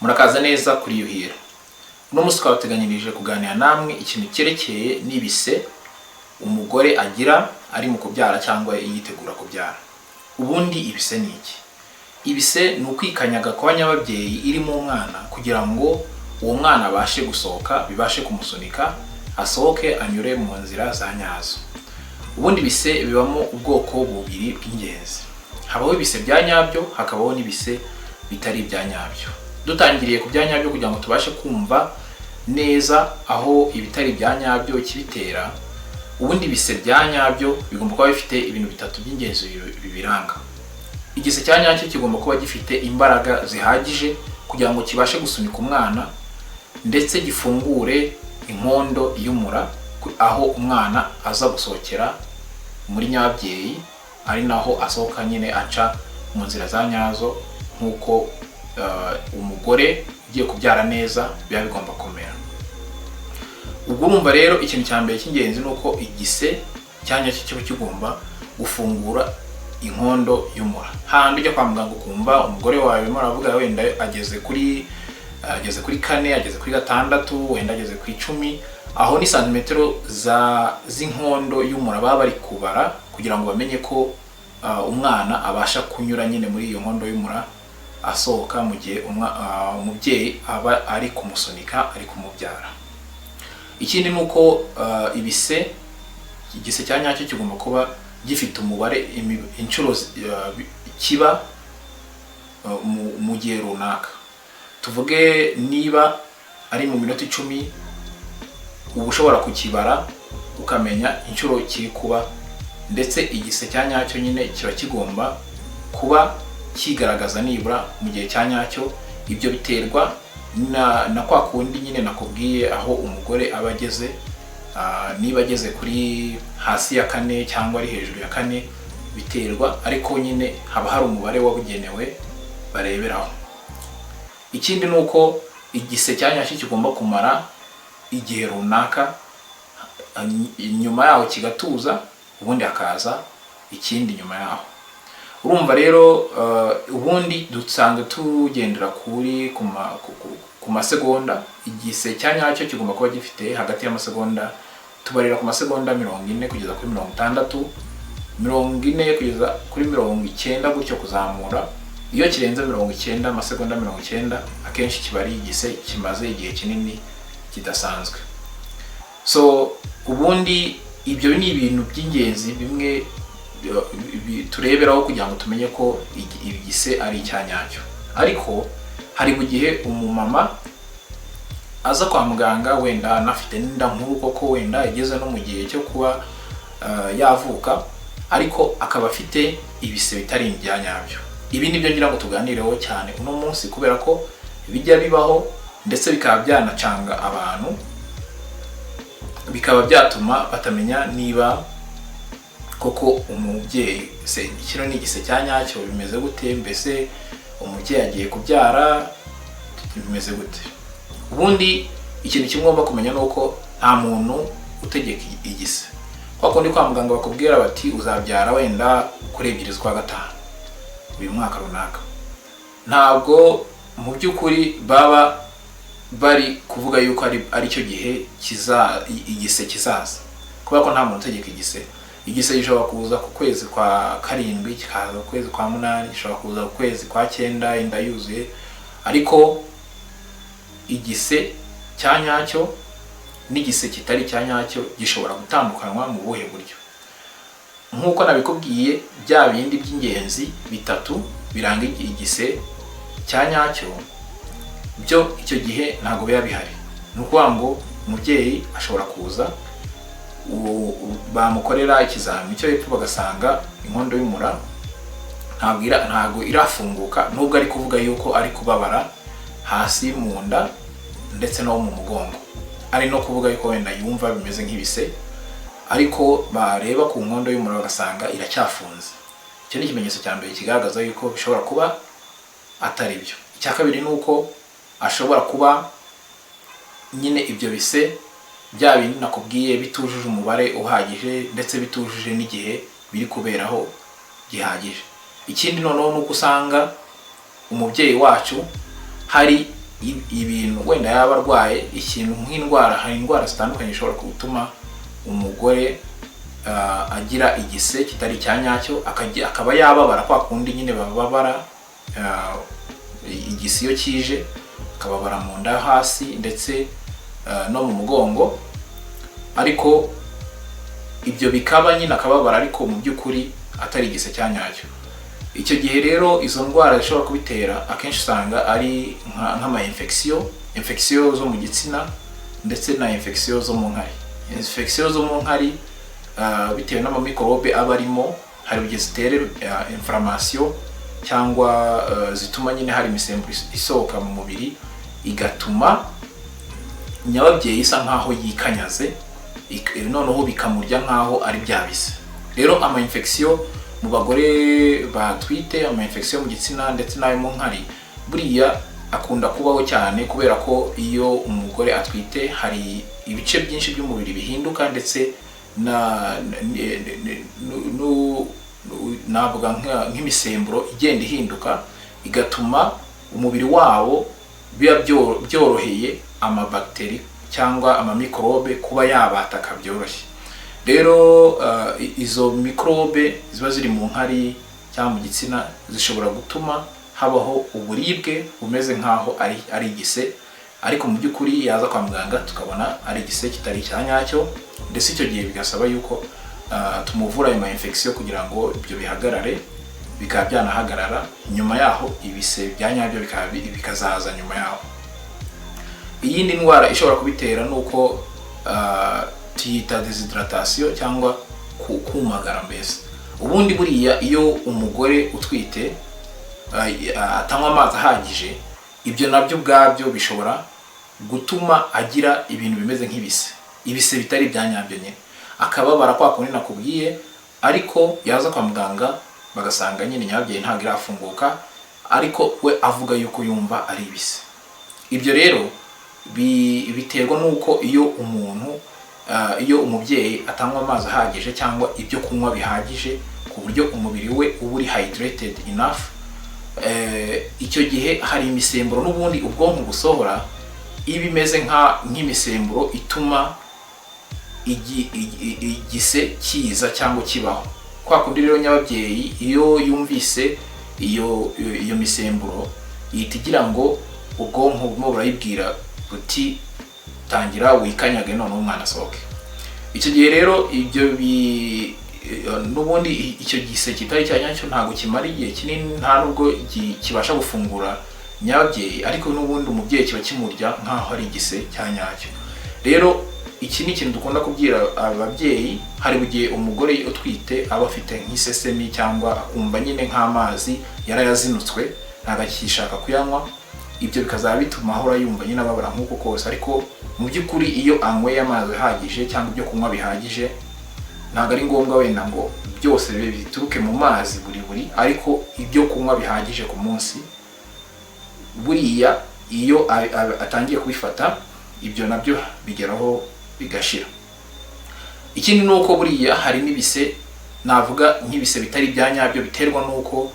Murakaza neza kuri Yuhira. Uno munsi twabateganyirije kuganira namwe ikintu cyerekeye n'ibise umugore agira ari mu kubyara cyangwa yitegura kubyara. Ubundi ibise ni iki? Ibise ni ukwikanyaga kwa nyababyeyi irimo umwana kugira ngo uwo mwana abashe gusohoka, bibashe kumusunika asohoke anyure mu nzira za nyazo. Ubundi ibise bibamo ubwoko bubiri bw'ingenzi: habaho ibise bya nyabyo, hakabaho n'ibise bitari ibya nyabyo. Dutangiriye ku bya nyabyo kugira ngo tubashe kumva neza aho ibitari ibya nyabyo kibitera. Ubundi ibise bya nyabyo bigomba kuba bifite ibintu bitatu by'ingenzi bibiranga. Igise cya nyacyo kigomba kuba gifite imbaraga zihagije kugira ngo kibashe gusunika umwana, ndetse gifungure inkondo y'umura aho umwana aza gusohokera muri nyababyeyi, ari naho asohoka nyine aca mu nzira za nyazo, nk'uko umugore ugiye kubyara neza biba bigomba kumera. Ubwo urumva rero, ikintu cya mbere cy'ingenzi ni uko igise cya nyacyo kiba kigomba gufungura inkondo y'umura. Hahandi ujya kwa muganga ukumva umugore wawe arimo aravuga, wenda ageze kuri 4, ageze kuri 6, wenda ageze ku 10, aho ni santimetero za z'inkondo y'umura baba bari kubara kugira ngo bamenye ko umwana abasha kunyura nyine muri iyo nkondo y'umura asohoka, mu gihe umubyeyi aba ari kumusunika, ari kumubyara. Ikindi ni uko ibise, igise cya nyacyo kigomba kuba gifite umubare, inshuro kiba mu gihe runaka. Tuvuge niba ari mu minota 10, uba ushobora kukibara ukamenya inshuro kiri kuba. Ndetse igise cya nyacyo nyine kiba kigomba kuba kigaragaza nibura mu gihe cya nyacyo. Ibyo biterwa na kwa kundi nyine nakubwiye aho umugore aba ageze, niba ageze kuri hasi ya 4 cyangwa ari hejuru ya 4, biterwa, ariko nyine haba hari umubare wabugenewe bareberaho. Ikindi ni uko igise cya nyacyo kigomba kumara igihe runaka, nyuma yaho kigatuza, ubundi hakaza ikindi nyuma yaho. Urumva rero, ubundi dusanzwe tugendera kuri ku masegonda. Igise cya nyacyo kigomba kuba gifite hagati y'amasegonda, tubarira ku masegonda 40 kugeza kuri 60, 40 kugeza kuri 90, gutyo kuzamura. Iyo kirenze 90, amasegonda 90, akenshi kiba ari igise kimaze igihe kinini kidasanzwe. So ubundi ibyo ni ibintu by'ingenzi bimwe tureberaho kugira ngo tumenye ko igise ari icya nyacyo. Ariko hari mu gihe umumama aza kwa muganga, wenda anafite n'inda nkuru koko, wenda igeze no mu gihe cyo kuba yavuka, ariko akaba afite ibise bitari ibya nyabyo. Ibi nibyo ngira ngo tuganireho cyane uno munsi, kubera ko bijya bibaho, ndetse bikaba byanacanga abantu, bikaba byatuma batamenya niba koko umubyeyi se kino ni igise cya nyacyo, bimeze gute, mbese umubyeyi agiye kubyara, bimeze gute. Ubundi ikintu kimwe ugomba kumenya ni uko nta muntu utegeka igise. Kwa kundi kwa muganga bakubwira bati uzabyara wenda kuri 2 z'ukwa gatanu uyu mwaka runaka, ntabwo mu by'ukuri baba bari kuvuga yuko ari cyo gihe kiza igise kizaza, kubera ko nta muntu utegeka igise. Igise gishobora kuza ku kwezi kwa karindwi, kikaza ku kwezi kwa munani, gishobora kuza ku kwezi kwa cyenda inda yuzuye. Ariko igise cya nyacyo n'igise kitari icya nyacyo gishobora gutandukanywa mu buhe buryo? Nk'uko nabikubwiye, bya bindi by'ingenzi bitatu biranga igise cya nyacyo byo icyo gihe ntabwo biba bihari. Ni ukuvuga ngo umubyeyi ashobora kuza, bamukorera ikizami cyo hepfo, bagasanga inkondo y'umura ntabwo irafunguka, nubwo ari kuvuga yuko ari kubabara hasi mu nda ndetse no mu mugongo, ari no kuvuga yuko wenda yumva bimeze nk'ibise, ariko bareba ku nkondo y'umura bagasanga iracyafunze. Icyo ni ikimenyetso cya mbere kigaragaza yuko bishobora kuba atari byo. Icya kabiri ni uko ashobora kuba nyine ibyo bise Bya bindi nakubwiye bitujuje umubare uhagije, ndetse bitujuje n'igihe biri kuberaho gihagije. Ikindi noneho ni uko usanga umubyeyi wacu hari ibintu wenda yaba arwaye, ikintu nk'indwara. Hari indwara zitandukanye zishobora gutuma umugore agira igise kitari icya nyacyo, akaba yababara kwa kundi nyine bababara igise iyo kije, akababara mu nda hasi ndetse no mu mugongo. Ariko ibyo bikaba nyine akababara, ariko mu by'ukuri atari igise cya nyacyo. Icyo gihe rero izo ndwara zishobora kubitera akenshi usanga ari nk'ama infection, infection zo mu gitsina ndetse na infection zo mu nkari. Infection zo mu nkari, bitewe n'amamikorobe aba arimo, hari igihe zitera inflammation cyangwa zituma nyine hari imisemburo isohoka mu mubiri, igatuma nyababyeyi isa nkaho yikanyaze, noneho bikamurya nkaho ari bya bise. Rero ama infection mu bagore batwite, ama infection mu gitsina ndetse n'ayo mu nkari, buriya akunda kubaho cyane, kubera ko iyo umugore atwite hari ibice byinshi by'umubiri bihinduka, ndetse na navuga nk'imisemburo igenda ihinduka, igatuma umubiri wabo biba byoroheye amabagiteri cyangwa amamikorobe kuba yabataka byoroshye. Rero izo mikorobe ziba ziri mu nkari cyangwa mu gitsina zishobora gutuma habaho uburibwe bumeze nk'aho ari igise, ariko mu by'ukuri yaza kwa muganga tukabona ari igise kitari icya nyacyo. Ndetse icyo gihe bigasaba yuko tumuvura ayo ma infection kugira ngo ibyo bihagarare, bikaba byanahagarara nyuma yaho, ibise bya nyabyo bikaba bikazaza nyuma yaho. Iyindi ndwara ishobora kubitera ni uko tuyita déshydratation cyangwa kumagara. Mbese ubundi buriya iyo umugore utwite atanywa amazi ahagije, ibyo nabyo ubwabyo bishobora gutuma agira ibintu bimeze nk'ibise, ibise bitari ibya nyabyo nyine, akababara kwa kundi nakubwiye, ariko yaza kwa muganga bagasanga nyine nyababyeyi ntabwo irafunguka, ariko we avuga yuko yumva ari ibise. Ibyo rero biterwa n'uko iyo umuntu iyo umubyeyi atanywa amazi ahagije cyangwa ibyo kunywa bihagije ku buryo umubiri we uba uri hydrated enough, icyo gihe hari imisemburo n'ubundi ubwonko busohora iba imeze nk'imisemburo ituma igise kiza cyangwa kibaho. Kwa kundi rero nyababyeyi iyo yumvise iyo misemburo, ihita igira ngo ubwonko burimo burayibwira buti: "Tangira wikanyage, noneho umwana asohoke." Icyo gihe rero ibyo bi n'ubundi icyo gise kitari cya nyacyo ntabwo kimara igihe kinini, nta nubwo kibasha gufungura nyababyeyi, ariko n'ubundi umubyeyi kiba kimurya nk'aho ari igise cya nyacyo. Rero iki ni ikintu dukunda kubwira ababyeyi. Hari igihe umugore utwite aba afite nk'isesemi cyangwa akumva nyine nk'amazi yarayazinutswe, ntabwo akishaka kuyanywa. Ibyo bikazaba bituma ahora yumva nyine ababara nk'uko kose, ariko mu by'ukuri iyo anyweye amazi ahagije cyangwa ibyo kunywa bihagije, ntabwo ari ngombwa wenda ngo byose bibe bituruke mu mazi buri buri, ariko ibyo kunywa bihagije ku munsi, buriya iyo atangiye kubifata, ibyo nabyo bigeraho bigashira. Ikindi ni uko buriya hari n'ibise, navuga nk'ibise bitari ibya nyabyo, biterwa n'uko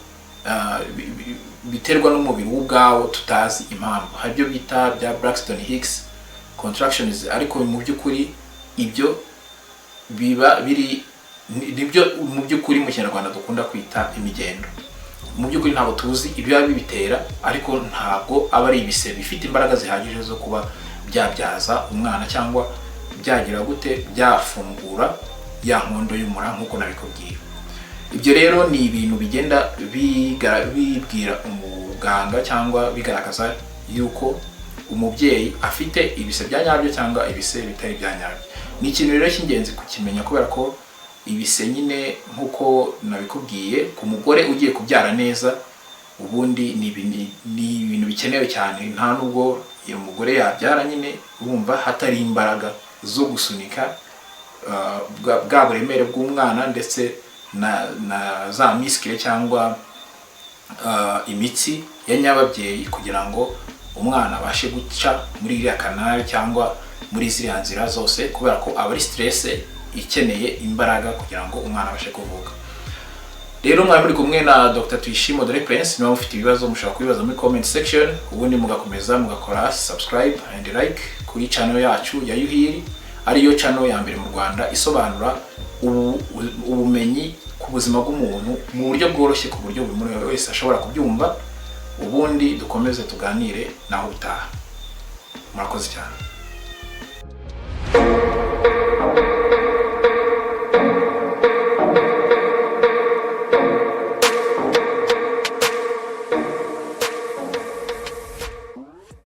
biterwa n'umubiri w'ubwawo tutazi impamvu. Hari ibyo bita bya Braxton Hicks contractions, ariko mu by'ukuri ibyo biba biri nibyo mu by'ukuri mu Kinyarwanda dukunda kwita imigendo. Mu by'ukuri ntabwo tuzi ibiba bibitera, ariko ntabwo aba ari ibise bifite imbaraga zihagije zo kuba byabyaza umwana cyangwa byagira gute, byafungura ya nkondo y'umura nk'uko nabikubwiye. Ibyo rero ni ibintu bigenda bibwira umuganga cyangwa bigaragaza yuko umubyeyi afite ibise bya nyabyo cyangwa ibise bitari ibya nyabyo. Ni ikintu rero cy'ingenzi kukimenya, kubera ko ibise nyine nk'uko nabikubwiye, ku mugore ugiye kubyara neza, ubundi ni ibintu bikenewe cyane. Nta nubwo iyo mugore yabyara nyine wumva hatari imbaraga zo gusunika bwa buremere bw'umwana ndetse na za muscles cyangwa imitsi ya nyababyeyi, kugira ngo umwana abashe guca muri iriya canal cyangwa muri ziriya nzira zose, kubera ko aba ari stress ikeneye imbaraga kugira ngo umwana abashe kuvuka. Rero mwari muri kumwe na Dr Tuyishimo Dore Prince. Niba mufite ibibazo, mushobora kubibaza muri comment section, ubundi mugakomeza mugakora subscribe and like kuri channel yacu ya Yuhiri, ariyo channel ya mbere mu Rwanda isobanura ubumenyi ku buzima bw'umuntu mu buryo bworoshye, ku buryo buri muntu wese ashobora kubyumva. Ubundi dukomeze tuganire naho utaha. Murakoze cyane.